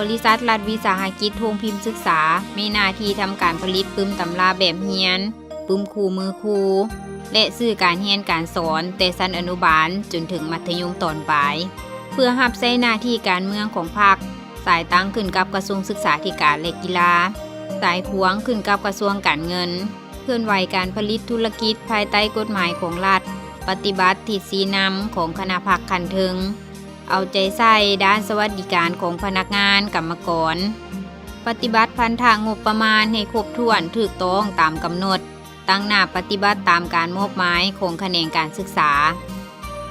ບໍລິສັດລັດວິສາຫະກິດໂຮງພິມສຶກສາ ມີໜ້າທີ່ທຳການຜະລິດປຶ້ມຕຳລາແບບຮຽນ, ປຶ້ມຄູ່ມືຄູ ແລະ ສື່ການຮຽນການສອນແຕ່ຊັ້ນອະນຸບານຈົນເຖິງມັດທະຍົມຕອນປາຍ ເພື່ອຮັບໃຊ້ໜ້າທີ່ການເມືອງຂອງພັກ, ສາຍຕັ້ງຂຶ້ນກັບກະຊວງສຶກສາທິການ ແລະ ກິລາ, ສາຍຂວາງຂຶ້ນກັບກະຊວງການເງິນ. ເຄື່ອນໄຫວການຜະລິດທຸລະກິດພາຍໃຕ້ກົດໝາຍຂອງລັດ, ປະຕິບັດທິດຊີ້ນຳຂອງຄະນະພັກຂັ້ນເທິງ, ເອົາໃຈໃສ່ດ້ານສະຫວັດດີການຂອງພະນັກງານ, ກຳມະກອນ, ປະຕິບັດພັນທະງົບປະມານໃຫ້ຄົບຖ້ວນ, ຖືກຕ້ອງຕາມກຳນົດ, ຕັ້ງໜ້າປະຕິບັດຕາມການມອບໝາຍຂອງຂະແໜງການສຶກສາ.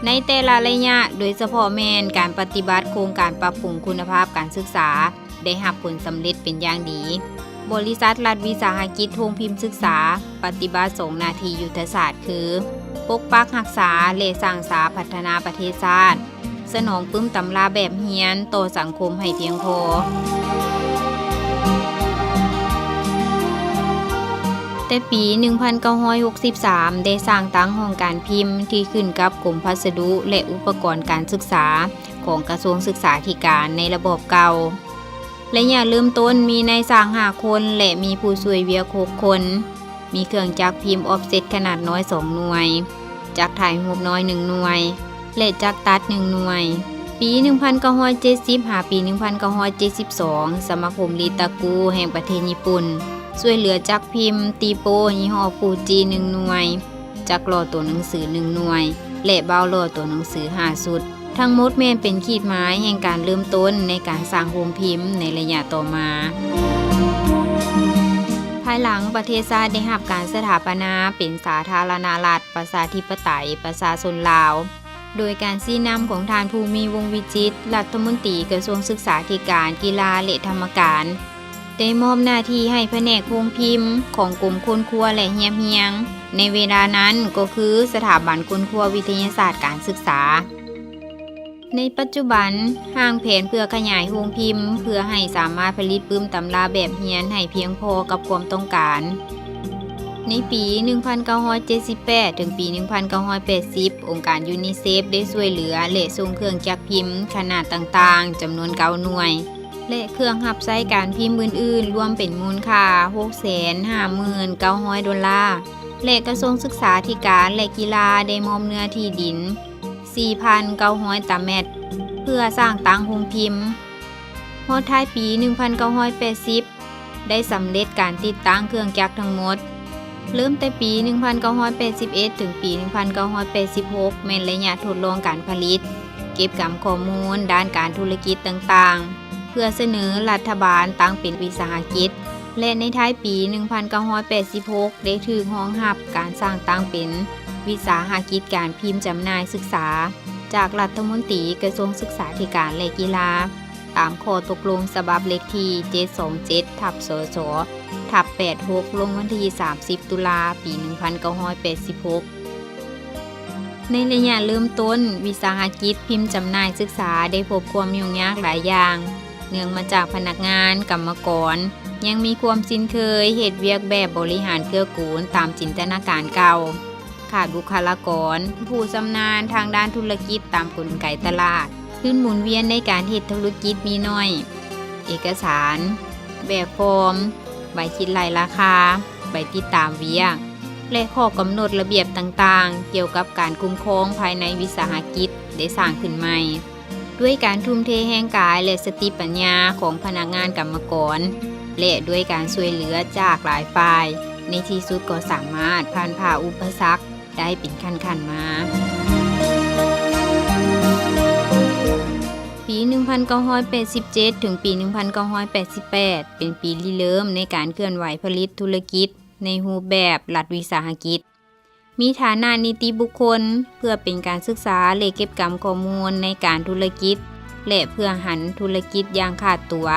ໃນແຕ່ລະໄລຍະ, ໂດຍສະເພາະແມ່ນການປະຕິບັດໂຄງການປັບປຸງຄຸນນະພາບການສຶກສາ ໄດ້ຮັບຜົນສຳເລັດເປັນຢ່າງດີ. ບໍລິສັດລັດວິສາຫະກິດໂຮງພິມສຶກສາ ປະຕິບັດສອງໜ້າທີ່ຍຸດທະສາດຄື ປົກປັກຮັກສາ ແລະ ສ້າງສາພັດທະນາປະເທດຊາດ, ສະໜອງປຶ້ມຕຳລາແບບຮຽນຕໍ່ສັງຄົມໃຫ້ພຽງພໍ. ແຕ່ປີໜຶ່ງພັນເກົ້າຮ້ອຍຫົກສິບສາມ ໄດ້ສ້າງຕັ້ງຫ້ອງການພິມທີ່ຂຶ້ນກັບກົມພັດສະດຸ ແລະ ອຸປະກອນການສຶກສາຂອງກະຊວງສຶກສາທິການໃນລະບອບເກົ່າ. ໄລຍະເລີ່ມຕົ້ນມີນາຍຊ່າງຫ້າຄົນ ແລະ ມີຜູ້ຊ່ວຍວຽກຫົກຄົນ. ມີເຄື່ອງຈັກພິມອອບເຊັດຂະໜາດນ້ອຍສອງໜ່ວຍ, ຈັກຖ່າຍຮູບນ້ອຍໜຶ່ງໜ່ວຍ ແລະ ຈັກຕັດໜຶ່ງໜ່ວຍ. ປີໜຶ່ງພັນເກົ້າຮ້ອຍເຈັດສິບ ຫາປີໜຶ່ງພັນເກົ້າຮ້ອຍເຈັດສິບສອງ ສະມາຄົມລິຕາກູແຫ່ງປະເທດຍີ່ປຸ່ນ ຊ່ວຍເຫຼືອຈັກພິມຕີໂປ້ຍີ່ຫໍ້ຟູຈິໜຶ່ງໜ່ວຍ, ຈັກຫຼໍ່ໂຕໜັງສືໜຶ່ງໜ່ວຍ ແລະ ເບົາຫຼໍ່ໂຕໜັງສືຫ້າຊຸດ. ທັງໝົດແມ່ນເປັນຂີດໝາຍແຫ່ງການເລີ່ມຕົ້ນໃນການສ້າງໂຮງພິມໃນໄລຍະຕໍ່ມາ. ພາຍຫຼັງປະເທດຊາດໄດ້ຮັບການສະຖາປະນາເປັນສາທາລະນະລັດ ປະຊາທິປະໄຕ ປະຊາຊົນລາວ ໂດຍການຊີ້ນຳຂອງທ່ານ ພູມີ ວົງວິຈິດ ລັດຖະມົນຕີກະຊວງສຶກສາທິການ, ກິລາ ແລະ ທຳມະການ ໄດ້ມອບໜ້າທີ່ໃຫ້ພະແນກໂຮງພິມຂອງກົມຄົ້ນຄວ້າ ແລະ ຮຽບຮຽງ ໃນເວລານັ້ນກໍຄືສະຖາບັນຄົ້ນຄວ້າວິທະຍາສາດການສຶກສາ. ໃນປັດຈຸບັນ, ຮ່າງແຜນເພື່ອຂະຫຍາຍໂຮງພິມ ເພື່ອໃຫ້ສາມາດຜະລິດປຶ້ມຕຳລາແບບຮຽນໃຫ້ພຽງພໍກັບຄວາມຕ້ອງການ. ໃນປີໜຶ່ງພັນເກົ້າຮ້ອຍເຈັດສິບແປດ ເຖິງປີໜຶ່ງພັນເກົ້າຮ້ອຍແປດສິບ ອົງການຢູນິເຊຟໄດ້ຊ່ວຍເຫຼືອ ແລະ ສົ່ງເຄື່ອງຈັກພິມຂະໜາດຕ່າງໆ ຈຳນວນເກົ້າໜ່ວຍ ແລະ ເຄື່ອງຮັບໃຊ້ການພິມອື່ນໆ ລວມເປັນມູນຄ່າຫົກແສນຫ້າໝື່ນເກົ້າຮ້ອຍໂດລາ ແລະ ກະຊວງສຶກສາທິການ ແລະ ກິລາ ໄດ້ມອບເນື້ອທີ່ດິນສີ່ພັນເກົ້າຮ້ອຍຕາແມັດ ເພື່ອສ້າງຕັ້ງໂຮງພິມ. ຮອດທ້າຍປີໜຶ່ງພັນເກົ້າຮ້ອຍແປດສິບ ໄດ້ສຳເລັດການຕິດຕັ້ງເຄື່ອງຈັກທັງໝົດ. ເລີ່ມແຕ່ປີໜຶ່ງພັນເກົ້າຮ້ອຍແປດສິບເອັດ ເຖິງປີໜຶ່ງພັນເກົ້າຮ້ອຍແປດສິບຫົກ ແມ່ນໄລຍະທົດລອງການຜະລິດ, ເກັບກຳຂໍ້ມູນດ້ານການທຸລະກິດຕ່າງໆ ເພື່ອສະເໜີລັດຖະບານຕັ້ງເປັນວິສາຫະກິດ ແລະ ໃນທ້າຍປີໜຶ່ງພັນເກົ້າຮ້ອຍແປດສິບຫົກ ໄດ້ຖືກຮອງຮັບການສ້າງຕັ້ງເປັນວິສາຫະກິດການພິມຈຳໜ່າຍສຶກສາ ຈາກລັດຖະມົນຕີກະຊວງສຶກສາທິການ ແລະ ກິລາ ຕາມຂໍ້ຕົກລົງສະບັບເລກທີເຈັດສອງເຈັດ ທັບ ສສ ທັບ ແປດຫົກ ລົງວັນທີສາມສິບ ຕຸລາ ປີໜຶ່ງພັນເກົ້າຮ້ອຍແປດສິບຫົກ. ໃນໄລຍະເລີ່ມຕົ້ນ, ວິສາຫະກິດພິມຈຳໜ່າຍສຶກສາໄດ້ພົບຄວາມຫຍຸ້ງຍາກຫຼາຍຢ່າງ, ເນື່ອງມາຈາກພະນັກງານ, ກຳມະກອນ ຍັງມີຄວາມຊິນເຄີຍເຮັດວຽກແບບບໍລິຫານເກື້ອກູນຕາມຈິນຕະນາການເກົ່າ, ຂາດບຸກຄະລາກອນຜູ້ຊຳນານທາງດ້ານທຸລະກິດຕາມກົນໄກຕະຫຼາດ, ທຶນໝູນວຽນໃນການເຮັດທຸລະກິດມີໜ້ອຍ, ເອກະສານ, ແບບຟອມ, ໃບຄິດໄລ່ລາຄາ, ໃບຕິດຕາມວຽກ ແລະ ຂໍ້ກຳນົດລະບຽບຕ່າງໆ ກ່ຽວກັບການຄຸ້ມຄອງພາຍໃນວິສາຫະກິດໄດ້ສ້າງຂຶ້ນໃໝ່ ດ້ວຍການທຸ່ມເທແຮງກາຍ ແລະ ສະຕິປັນຍາຂອງພະນັກງານກຳມະກອນ ແລະ ດ້ວຍການຊ່ວຍເຫຼືອຈາກຫຼາຍຝ່າຍ, ໃນທີ່ສຸດກໍສາມາດຜ່ານຜ່າອຸປະສັກໄດ້ເປັນຂັ້ນໆມາ. ປີໜຶ່ງພັນເກົ້າຮ້ອຍແປດສິບເຈັດ ເຖິງປີໜຶ່ງພັນເກົ້າຮ້ອຍແປດສິບແປດ ເປັນປີລິເລີ່ມໃນການເຄື່ອນໄຫວຜະລິດທຸລະກິດ ໃນຮູບແບບລັດວິສາຫະກິດ ມີຖານະນິຕິບຸກຄົນ ເພື່ອເປັນການສຶກສາ ແລະ ເກັບກຳຂໍ້ມູນໃນການທຸລະກິດ ແລະ ເພື່ອຫັນທຸລະກິດຢ່າງຂາດຕົວ.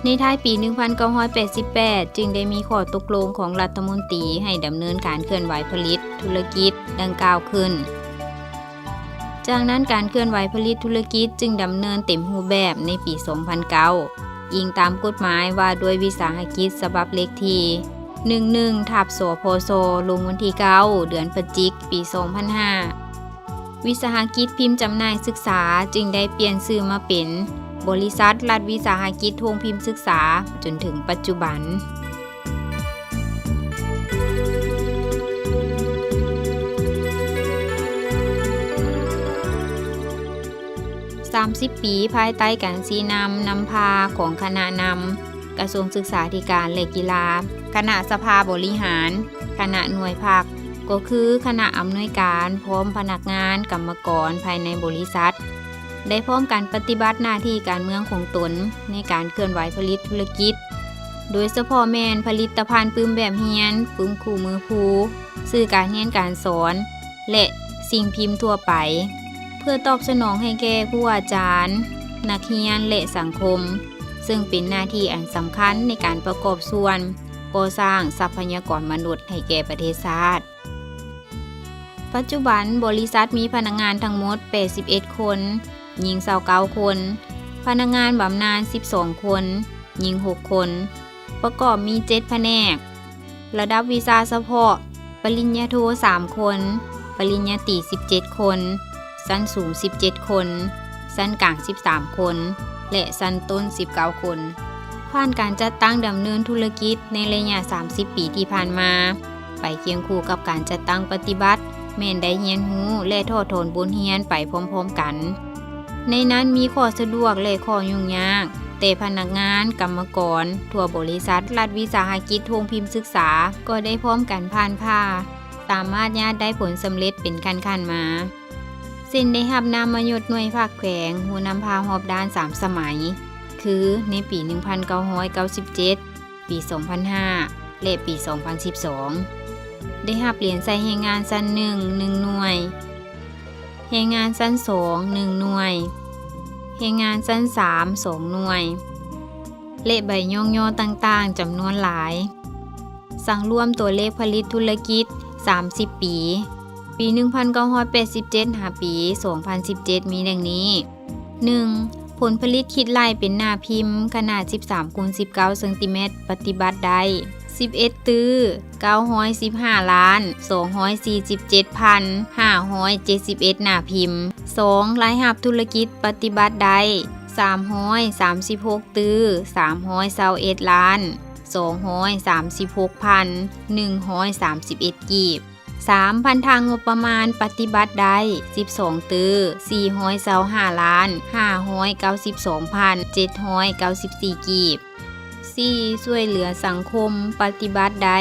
ໃນທ້າຍປີໜຶ່ງພັນເກົ້າຮ້ອຍແປດສິບແປດ ຈຶ່ງໄດ້ມີຂໍ້ຕົກລົງຂອງລັດຖະມົນຕີໃຫ້ດຳເນີນການເຄື່ອນໄຫວຜະລິດທຸລະກິດດັ່ງກ່າວຂຶ້ນ. ຈາກນັ້ນການເຄື່ອນໄຫວຜະລິດທຸລະກິດຈຶ່ງດຳເນີນເຕັມຮູບແບບໃນປີສອງພັນເກົ້າ ອີງຕາມກົດໝາຍວ່າດ້ວຍວິສາຫະກິດສະບັບເລກທີໜຶ່ງໜຶ່ງ ທັບ ສພສ ລົງວັນທີເກົ້າ ເດືອນພະຈິກ ປີສອງພັນຫ້າ ວິສາຫະກິດພິມຈຳໜ່າຍສຶກສາຈຶ່ງໄດ້ປ່ຽນຊື່ມາເປັນ ບໍລິສັດລັດວິສາຫະກິດໂຮງພິມສຶກສາ ຈົນເຖິງປັດຈຸບັນ. ສາມສິບປີພາຍໃຕ້ການຊີ້ນຳນຳພາຂອງຄະນະນຳ ກະຊວງສຶກສາທິການ ແລະ ກິລາ, ຄະນະສະພາບໍລິຫານ, ຄະນະໜ່ວຍພັກ, ກໍຄືຄະນະອຳນວຍການ ພ້ອມພະນັກງານ, ກຳມະກອນພາຍໃນບໍລິສັດ ໄດ້ພ້ອມກັນປະຕິບັດໜ້າທີ່ການເມືອງຂອງຕົນໃນການເຄື່ອນໄຫວຜະລິດທຸລະກິດ, ໂດຍສະເພາະແມ່ນຜະລິດຕະພັນປຶ້ມແບບຮຽນ, ປຶ້ມຄູ່ມືຄູ, ສື່ການຮຽນການສອນ ແລະ ສິ່ງພິມທົ່ວໄປ ເພື່ອຕອບສະໜອງໃຫ້ແກ່ຄູອາຈານ, ນັກຮຽນ ແລະ ສັງຄົມ, ເຊິ່ງເປັນໜ້າທີ່ອັນສຳຄັນໃນການປະກອບສ່ວນກໍ່ສ້າງຊັບພະຍາກອນມະນຸດໃຫ້ແກ່ປະເທດຊາດ. ປັດຈຸບັນ, ບໍລິສັດມີພະນັກງານທັງໝົດ ແປດສິບເອັດຄົນ, ຍິງ ຊາວເກົ້າຄົນ, ພະນັກງານບຳນານ ສິບສອງຄົນ, ຍິງ ຫົກຄົນ, ປະກອບມີ ເຈັດພະແນກ, ລະດັບວິຊາສະເພາະ ປະລິນຍາໂທ ສາມຄົນ, ປະລິນຍາຕີ ສິບເຈັດຄົນ, ຊັ້ນສູງ ສິບເຈັດຄົນ, ຊັ້ນກາງ ສິບສາມຄົນ ແລະ ຊັ້ນຕົ້ນ ສິບເກົ້າຄົນ. ຜ່ານການຈັດຕັ້ງດຳເນີນທຸລະກິດໃນໄລຍະ ສາມສິບປີທີ່ຜ່ານມາ, ໄປຄຽງຄູ່ກັບການຈັດຕັ້ງປະຕິບັດ ແມ່ນໄດ້ຮຽນຮູ້ ແລະ ຖອດຖອນບົດຮຽນໄປພ້ອມໆກັນ. ໃນນັ້ນມີຂໍ້ສະດວກ ແລະ ຂໍ້ຫຍຸ້ງຍາກ, ແຕ່ພະນັກງານ, ກຳມະກອນ ທົ່ວບໍລິສັດລັດວິສາຫະກິດໂຮງພິມສຶກສາ ກໍໄດ້ພ້ອມກັນຜ່ານຜ່າ, ສາມາດຍາດໄດ້ຜົນສຳເລັດເປັນຂັ້ນໆມາ, ເຊັ່ນ ໄດ້ຮັບນາມມະຍົດໜ່ວຍພັກແຂວງ, ຜູ້ນຳພາຮອບດ້ານສາມສະໄໝ, ຄື ໃນປີໜຶ່ງພັນເກົ້າຮ້ອຍເກົ້າສິບເຈັດ, ປີສອງພັນຫ້າ ແລະ ປີສອງພັນສິບສອງ ໄດ້ຮັບຫຼຽນໃສ່ແຮງງານຊັ້ນໜຶ່ງ ໜຶ່ງໜ່ວຍ, ແຮງງານຊັ້ນສອງ ໜຶ່ງໜ່ວຍ, ແຮງງານຊັ້ນສາມ ສອງໜ່ວຍ ແລະ ໃບຍ້ອງຍໍຕ່າງໆຈຳນວນຫຼາຍ. ສັງລວມຕົວເລກຜະລິດທຸລະກິດ ສາມສິບປີ, ປີໜຶ່ງພັນເກົ້າຮ້ອຍແປດສິບເຈັດ ຫາປີສອງພັນສິບເຈັດ ມີດັ່ງນີ້. ໜຶ່ງ, ຜົນຜະລິດຄິດໄລ່ເປັນໜ້າພິມຂະໜາດ ສິບສາມ ຄູນ ສິບເກົ້າ ເຊັງຕີແມັດ ປະຕິບັດໄດ້ ສິບເອັດ ຕື້ ເກົ້າຮ້ອຍສິບຫ້າ ລ້ານ ສອງຮ້ອຍສີ່ສິບເຈັດ ພັນ ຫ້າຮ້ອຍເຈັດສິບເອັດ ໜ້າພິມ. ສອງ, ລາຍຮັບທຸລະກິດປະຕິບັດໄດ້ ສາມຮ້ອຍສາມສິບຫົກ ຕື້ ສາມຮ້ອຍຊາວເອັດ ລ້ານ ສອງຮ້ອຍສາມສິບຫົກ ພັນ ໜຶ່ງຮ້ອຍສາມສິບເອັດ ກີບ. ສາມ, ພັນທາງງົບປະມານປະຕິບັດໄດ້ ສິບສອງ ຕື້ ສີ່ຮ້ອຍຊາວຫ້າ ລ້ານ ຫ້າຮ້ອຍເກົ້າສິບສອງ ພັນ ເຈັດຮ້ອຍເກົ້າສິບສີ່ ກີບ. ສີ່, ຊ່ວຍເຫຼືອສັງຄົມປະຕິບັດໄດ້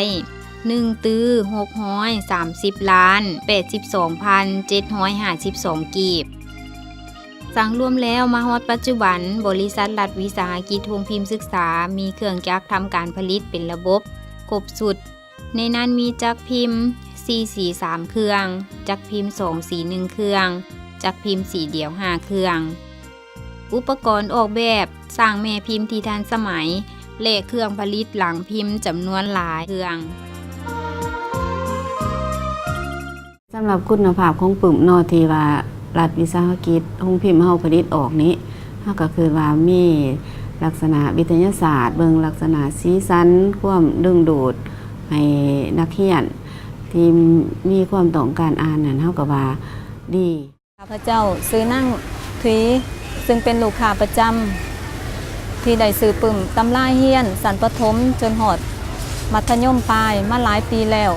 ໜຶ່ງ ຕື້ ຫົກຮ້ອຍສາມສິບ ລ້ານ ແປດສິບສອງ ພັນ ເຈັດຮ້ອຍຫ້າສິບສອງ ກີບ. ສັງລວມແລ້ວມາຮອດປັດຈຸບັນ, ບໍລິສັດລັດວິສາຫະກິດໂຮງພິມສຶກສາ ມີເຄື່ອງຈັກທຳການຜະລິດເປັນລະບົບຄົບຊຸດ, ໃນນັ້ນມີຈັກພິມ ສີ່ ສີ ສາມ ເຄື່ອງ, ຈັກພິມ ສອງ ສີ ໜຶ່ງ ເຄື່ອງ, ຈັກພິມສີດຽວ ຫ້າ ເຄື່ອງ, ອຸປະກອນອອກແບບ, ສ້າງແມ່ພິມທີ່ທັນສະໄໝ ແລະ ເຄື່ອງຜະລິດຫຼັງພິມຈຳນວນຫຼາຍເຄື່ອງ. ສຳລັບຄຸນນະພາບຂອງປຶ້ມເນາະ ທີ່ວ່າລັດວິສາຫະກິດໂຮງພິມເຮົາຜະລິດອອກນີ້ ເຮົາກໍຄິດວ່າມີລັກສະນະວິທະຍາສາດ, ເບິ່ງລັກສະນະສີສັນ, ຄວາມດຶງດູດໃຫ້ນັກຮຽນທີ່ມີຄວາມຕ້ອງການອ່ານນັ້ນ ເຮົາກໍວ່າດີ. ຂ້າພະເຈົ້າຊື່ນາງ ທຸຍ ຊຶ່ງເປັນລູກຄ້າປະຈຳ ທີ່ໄດ້ຊື້ປຶ້ມຕຳລາຮຽນຊັ້ນປະຖົມຈົນຮອດມັດທະຍົມປາຍມາຫຼາຍປີແລ້ວ.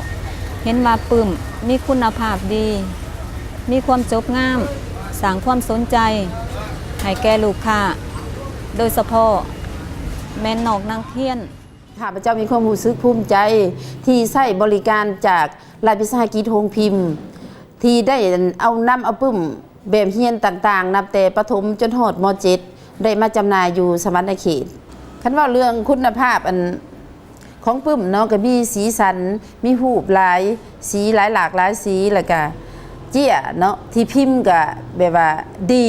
ເຫັນວ່າປຶ້ມມີຄຸນນະພາບດີ, ມີຄວາມຈົບງາມ, ສ້າງຄວາມສົນໃຈໃຫ້ແກ່ລູກຄ້າ, ໂດຍສະເພາະແມ່ນນອກນັກຮຽນ. ຂ້າພະເຈົ້າມີຄວາມຮູ້ສຶກພູມໃຈທີ່ໃຊ້ບໍລິການຈາກລັດວິສາຫະກິດໂຮງພິມ ທີ່ໄດ້ເອົາ ນຳເອົາປຶ້ມແບບຮຽນຕ່າງໆ ນັບແຕ່ປະຖົມຈົນຮອດ ມໍເຈັດ ໄດ້ມາຈຳໜ່າຍຢູ່ສະຫວັນນະເຂດ. ຄັນເວົ້າເລື່ອງຄຸນນະພາບ ອັນ ຂອງປຶ້ມເນາະ ກໍມີສີສັນ, ມີຮູບຫຼາຍສີ, ຫຼາຍຫຼາກຫຼາຍສີ, ແລ້ວກະເຈ້ຍເນາະ ທີ່ພິມກະແບບວ່າດີ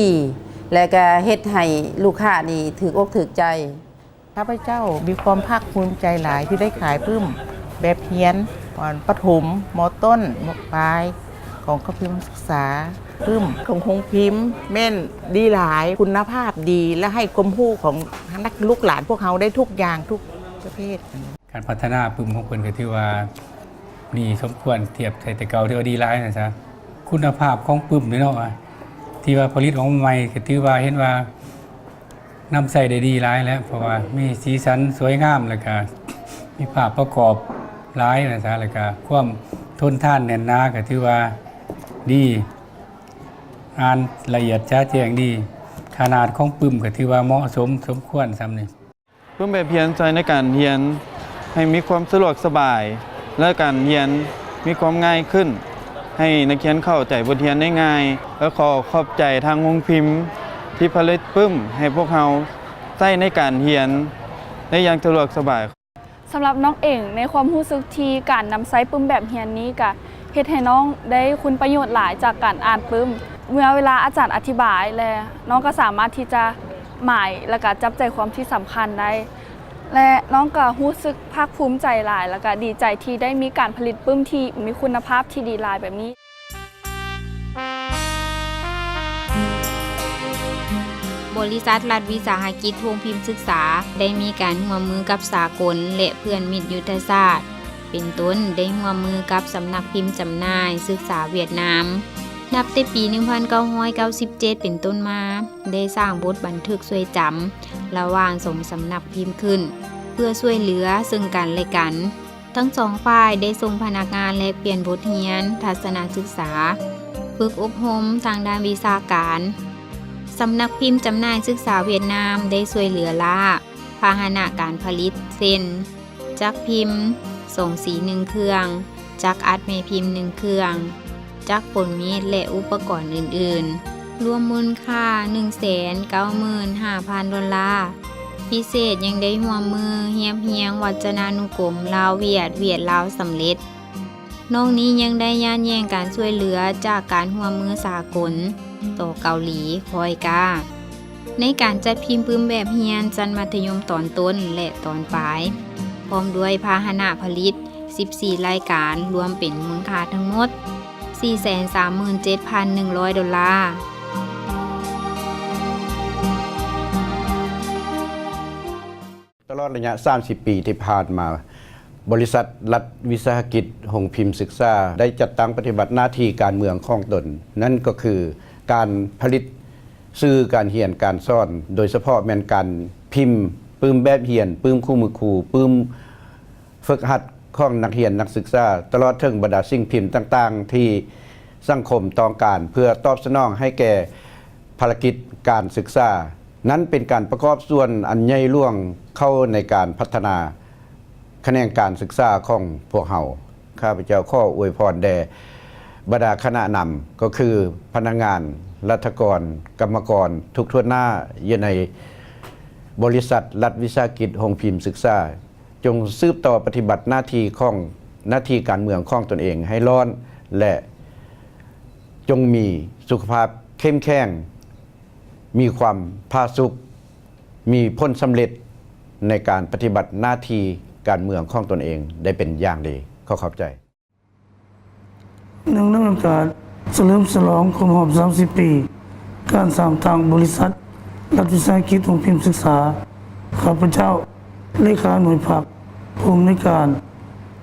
ແລ້ວກະເຮັດໃຫ້ລູກຄ້ານີ້ຖືກອົກຖືກໃຈ. ຂ້າພະເຈົ້າມີຄວາມພາກພູມໃຈຫຼາຍທີ່ໄດ້ຂາຍປຶ້ມແບບຮຽນ ປະຖົມ, ມໍຕົ້ນ, ມໍປາຍ ຂອງກະຊວງສຶກສາ. ປຶ້ມຂອງໂຮງພິມແມ່ນດີຫຼາຍ, ຄຸນນະພາບດີ ແລະ ໃຫ້ຄວາມຮູ້ຂອງນັກ ລູກຫຼານພວກເຮົາໄດ້ທຸກຢ່າງທຸກປະເພດ. ການພັດທະນາປຶ້ມຂອງເພິ່ນກໍຖືວ່າດີສົມຄວນ, ທຽບໃສ່ແຕ່ເກົ່າຖືວ່າດີຫຼາຍນະຊະ. ຄຸນນະພາບຂອງປຶ້ມນີ້ເນາະ ທີ່ວ່າຜະລິດອອກມາໃໝ່ ກໍຖືວ່າເຫັນວ່າ ນຳໃຊ້ໄດ້ດີຫຼາຍແລ້ວ ເພາະວ່າມີສີສັນສວຍງາມ ແລ້ວກະມີພາບປະກອບຫຼາຍນະຊະ ແລ້ວກະຄວາມທົນທານແໜ້ນໜາກະຖືວ່າດີ ອ່ານລະອຽດຈະແຈ້ງດີ ຂະໜາດຂອງປຶ້ມກະຖືວ່າເໝາະສົມສົມຄວນສ່ຳນີ້. ປຶ້ມແບບຮຽນໃຊ້ໃນການຮຽນໃຫ້ມີຄວາມສະດວກສະບາຍ ແລະ ການຮຽນມີຄວາມງ່າຍຂຶ້ນ ໃຫ້ນັກຮຽນເຂົ້າໃຈບົດຮຽນໄດ້ງ່າຍ ແລະ ຂໍຂອບໃຈທາງໂຮງພິມທີ່ຜະລິດປຶ້ມໃຫ້ພວກເຮົາໃຊ້ໃນການຮຽນໄດ້ຢ່າງສະດວກສະບາຍ. ສຳລັບນ້ອງເອງ ໃນຄວາມຮູ້ສຶກທີ່ການນຳໃຊ້ປຶ້ມແບບຮຽນນີ້ກະເຮັດໃຫ້ນ້ອງໄດ້ຄຸນປະໂຫຍດຫຼາຍຈາກການອ່ານປຶ້ມ ເມື່ອເວລາອາຈານອະທິບາຍ ແລະ ນ້ອງກະສາມາດທີ່ຈະໝາຍ ແລະ ກະຈັບໃຈຄວາມທີ່ສຳຄັນໄດ້ ແລະ ນ້ອງກະຮູ້ສຶກພາກພູມໃຈຫຼາຍ ແລະ ກະດີໃຈທີ່ໄດ້ມີການຜະລິດປຶ້ມທີ່ມີຄຸນນະພາບທີ່ດີຫຼາຍແບບນີ້. ບໍລິສັດລັດວິສາຫະກິດໂຮງພິມສຶກສາ ໄດ້ມີການຮ່ວມມືກັບສາກົນ ແລະ ເພື່ອນມິດຍຸດທະສາດ ເປັນຕົ້ນ ໄດ້ຮ່ວມມືກັບສຳນັກພິມຈຳໜ່າຍສຶກສາຫວຽດນາມ. ນັບແຕ່ປີໜຶ່ງພັນເກົ້າຮ້ອຍເກົ້າສິບເຈັດເປັນຕົ້ນມາ ໄດ້ສ້າງບົດບັນທຶກຊ່ວຍຈຳລະຫວ່າງສອງສຳນັກພິມຂຶ້ນ ເພື່ອຊ່ວຍເຫຼືອເຊິ່ງກັນແລະກັນ. ທັງສອງຝ່າຍໄດ້ສົ່ງພະນັກງານແລກປ່ຽນບົດຮຽນ, ທັດສະນະສຶກສາ, ຝຶກອົບຮົມທາງດ້ານວິຊາການ. ສຳນັກພິມຈຳໜ່າຍສຶກສາຫວຽດນາມໄດ້ຊ່ວຍເຫຼືອລ້າພາຫະນະການຜະລິດ ເຊັ່ນ ຈັກພິມ ສອງສີ ໜຶ່ງເຄື່ອງ, ຈັກອັດແມ່ພິມ ໜຶ່ງເຄື່ອງ, ຈັກຝົນເມັດ ແລະ ອຸປະກອນອື່ນໆ ລວມມູນຄ່າ ໜຶ່ງແສນເກົ້າໝື່ນຫ້າພັນ ດອນລາ. ພິເສດຍັງໄດ້ຮ່ວມມືຮຽບຮຽງວັດຈະນານຸກົມລາວ-ຫວຽດ, ຫວຽດ-ລາວ ສຳເລັດ. ນອກນີ້ຍັງໄດ້ຍາດແຍ່ງການຊ່ວຍເຫຼືອຈາກການຮ່ວມມືສາກົນຕໍ່ເກົາຫຼີ ຄອຍກາ ໃນການຈັດພິມປຶ້ມແບບຮຽນຊັ້ນມັດທະຍົມຕອນຕົ້ນ ແລະ ຕອນປາຍ, ພ້ອມດ້ວຍພາຫະນະຜະລິດ ສິບສີ່ ລາຍການ, ລວມເປັນມູນຄ່າທັງໝົດ ສີ່ແສນສາມໝື່ນເຈັດພັນໜຶ່ງຮ້ອຍ ດອນລາ. ຕະຫຼອດໄລຍະສາມສິບປີທີ່ຜ່ານມາ, ບໍລິສັດລັດວິສາຫະກິດໂຮງພິມສຶກສາ ໄດ້ຈັດຕັ້ງປະຕິບັດໜ້າທີ່ການເມືອງຂອງຕົນ, ນັ້ນກໍຄືການຜະລິດສື່ການຮຽນການສອນ, ໂດຍສະເພາະແມ່ນການພິມປຶ້ມແບບຮຽນ, ປຶ້ມຄູ່ມືຄູ, ປຶ້ມ ຝຶກຫັດຂອງນັກຮຽນນັກສຶກສາ, ຕະຫຼອດເຖິງບັນດາສິ່ງພິມຕ່າງໆທີ່ສັງຄົມຕ້ອງການ ເພື່ອຕອບສະໜອງໃຫ້ແກ່ພາລະກິດການສຶກສາ. ນັ້ນເປັນການປະກອບສ່ວນອັນໃຫຍ່ຫຼວງເຂົ້າໃນການພັດທະນາຂະແໜງການສຶກສາຂອງພວກເຮົາ. ຂ້າພະເຈົ້າຂໍອວຍພອນແດ່ບັນດາຄະນະນຳ, ກໍຄືພະນັກງານ, ລັດຖະກອນ, ກຳມະກອນ ທຸກທົ່ວໜ້າຢູ່ໃນບໍລິສັດລັດວິສາຫະກິດໂຮງພິມສຶກສາ. ຈົ່ງສືບຕໍ່ປະຕິບັດໜ້າທີ່ຂອງ ໜ້າທີ່ການເມືອງຂອງຕົນເອງໃຫ້ລ້ອນ ແລະ ຈົ່ງມີສຸຂະພາບເຂັ້ມແຂງ, ມີຄວາມຜາສຸກ, ມີຜົນສຳເລັດໃນການປະຕິບັດໜ້າທີ່ການເມືອງຂອງຕົນເອງໄດ້ເປັນຢ່າງດີ. ຂໍຂອບໃຈ. ເນື່ອງໃນໂອກາດສະເຫຼີມສະຫຼອງຄົບຮອບສາມສິບປີ ການສ້າງຕັ້ງບໍລິສັດລັດວິສາຫະກິດໂຮງພິມສຶກສາ, ຂ້າພະເຈົ້າ ເລຂາໜ່ວຍພັກ, ຜູ້ອຳນວຍການ,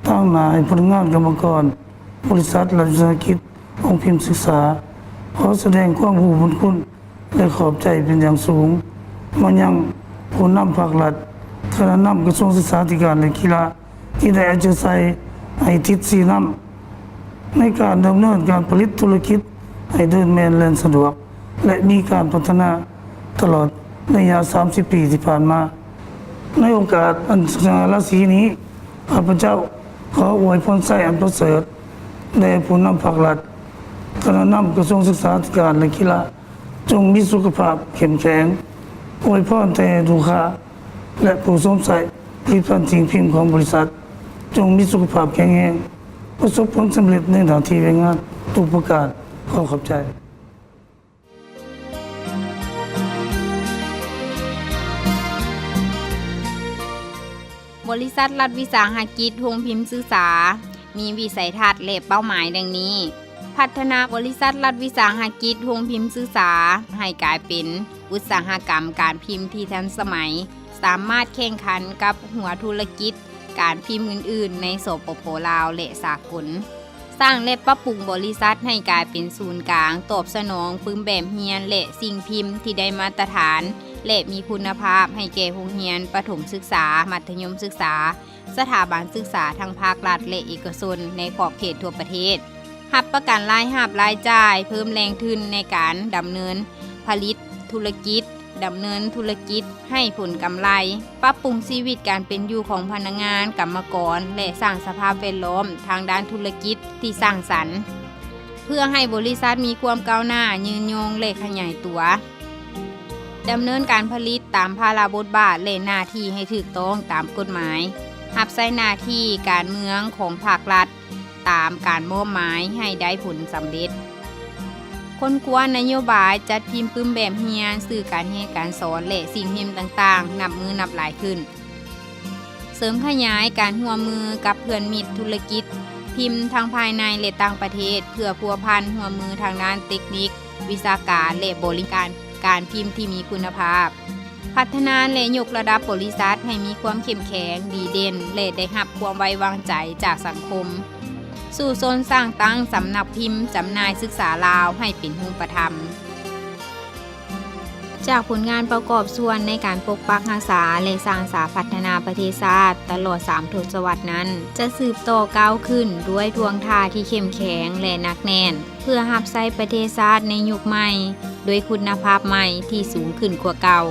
ຕາງໜ້າໃຫ້ພະນັກງານກຳມະກອນບໍລິສັດລັດວິສາຫະກິດໂຮງພິມສຶກສາ ຂໍສະແດງຄວາມຮູ້ບຸນຄຸນ ແລະ ຂອບໃຈເປັນຢ່າງສູງມາຍັງຜູ້ນຳພາກລັດ, ຄະນະນຳກະຊວງສຶກສາທິການ ແລະ ກິລາ ທີ່ໄດ້ເອົາໃຈໃສ່ໃຫ້ທິດຊີ້ນຳໃນການດຳເນີນການຜະລິດທຸລະກິດໃຫ້ເດີນແມ່ນແລ່ນສະດວກ ແລະ ມີການພັດທະນາຕະຫຼອດໄລຍະສາມສິບປີທີ່ຜ່ານມາ. ໃນໂອກາດອັນສະຫງ່າລາສີນີ້, ຂ້າພະເຈົ້າຂໍອວຍພອນໄຊອັນປະເສີດແດ່ຜູ້ນຳພາກລັດ, ຄະນະນຳກະຊວງສຶກສາທິການ ແລະ ກິລາ ຈົ່ງມີສຸຂະພາບເຂັ້ມແຂງ. ອວຍພອນແຕ່ລູກຄ້າ ແລະ ຜູ້ຊົມໃຊ້ຜະລິດພັນສິ່ງພິມຂອງບໍລິສັດ ຈົ່ງມີສຸຂະພາບແຂງແຮງ, ປະສົບຜົນສຳເລັດໃນໜ້າທີ່ວຽກງານທຸກປະການ. ຂໍຂອບໃຈ. ບໍລິສັດລັດວິສາຫະກິດໂຮງພິມສຶກສາ ມີວິໄສທັດ ແລະ ເປົ້າໝາຍດັ່ງນີ້. ພັດທະນາບໍລິສັດລັດວິສາຫະກິດໂຮງພິມສຶກສາ ໃຫ້ກາຍເປັນອຸດສາຫະກຳການພິມທີ່ທັນສະໄໝ, ສາມາດແຂ່ງຂັນກັບຫົວທຸລະກິດການພິມອື່ນໆໃນ ສປປ ລາວ ແລະ ສາກົນ. ສ້າງ ແລະ ປັບປຸງບໍລິສັດໃຫ້ກາຍເປັນສູນກາງຕອບສະໜອງປຶ້ມແບບຮຽນ ແລະ ສິ່ງພິມທີ່ໄດ້ມາດຕະຖານ ແລະ ມີຄຸນນະພາບໃຫ້ແກ່ໂຮງຮຽນປະຖົມສຶກສາ, ມັດທະຍົມສຶກສາ, ສະຖາບັນສຶກສາທັງພາກລັດ ແລະ ເອກະຊົນໃນຂອບເຂດທົ່ວປະເທດ, ຮັບປະກັນລາຍຮັບລາຍຈ່າຍ, ເພີ່ມແຫຼ່ງທຶນໃນການດຳເນີນຜະລິດທຸລະກິດ, ດຳເນີນທຸລະກິດໃຫ້ຜົນກຳໄລ, ປັບປຸງຊີວິດການເປັນຢູ່ຂອງພະນັກງານ, ກຳມະກອນ ແລະ ສ້າງສະພາບແວດລ້ອມທາງດ້ານທຸລະກິດທີ່ສ້າງສັນ ເພື່ອໃຫ້ບໍລິສັດມີຄວາມກ້າວໜ້າ, ຍືນຍົງ ແລະ ຂະຫຍາຍຕົວ. ດຳເນີນການຜະລິດຕາມພາລະບົດບາດ ແລະ ໜ້າທີ່ໃຫ້ຖືກຕ້ອງຕາມກົດໝາຍ, ຮັບໃຊ້ໜ້າທີ່ການເມືອງຂອງພາກລັດຕາມການມອບໝາຍໃຫ້ໄດ້ຜົນສຳເລັດ. ຄົ້ນຄວ້ານະໂຍບາຍ, ຈັດພິມປຶ້ມແບບຮຽນ, ສື່ການຮຽນການສອນ ແລະ ສິ່ງພິມຕ່າງໆ ນັບມື້ນັບຫຼາຍຂຶ້ນ. ເສີມຂະຫຍາຍການຮ່ວມມືກັບເພື່ອນມິດທຸລະກິດພິມທັງພາຍໃນ ແລະ ຕ່າງປະເທດ ເພື່ອພົວພັນຮ່ວມມືທາງດ້ານເຕັກນິກ, ວິຊາການ ແລະ ບໍລິການການພິມທີ່ມີຄຸນນະພາບ. ພັດທະນາ ແລະ ຍົກລະດັບບໍລິສັດໃຫ້ມີຄວາມເຂັ້ມແຂງ, ດີເດັ່ນ ແລະ ໄດ້ຮັບຄວາມໄວ້ວາງໃຈຈາກສັງຄົມ. ສູ້ຊົນສ້າງຕັ້ງສຳນັກພິມຈຳໜ່າຍສຶກສາລາວໃຫ້ເປັນຮູບປະທຳ. ຈາກຜົນງານປະກອບສ່ວນໃນການປົກປັກຮັກສາ ແລະ ສ້າງສາພັດທະນາປະເທດຊາດຕະຫຼອດສາມທົດສະວັດນັ້ນ, ຈະສືບຕໍ່ກ້າວຂຶ້ນດ້ວຍທ່ວງທ່າທີ່ເຂັ້ມແຂງ ແລະ ໜັກແໜ້ນ ເພື່ອຮັບໃຊ້ປະເທດຊາດໃນຍຸກໃໝ່ ດ້ວຍຄຸນນະພາບໃໝ່ທີ່ສູງຂຶ້ນກວ່າເກົ່າ.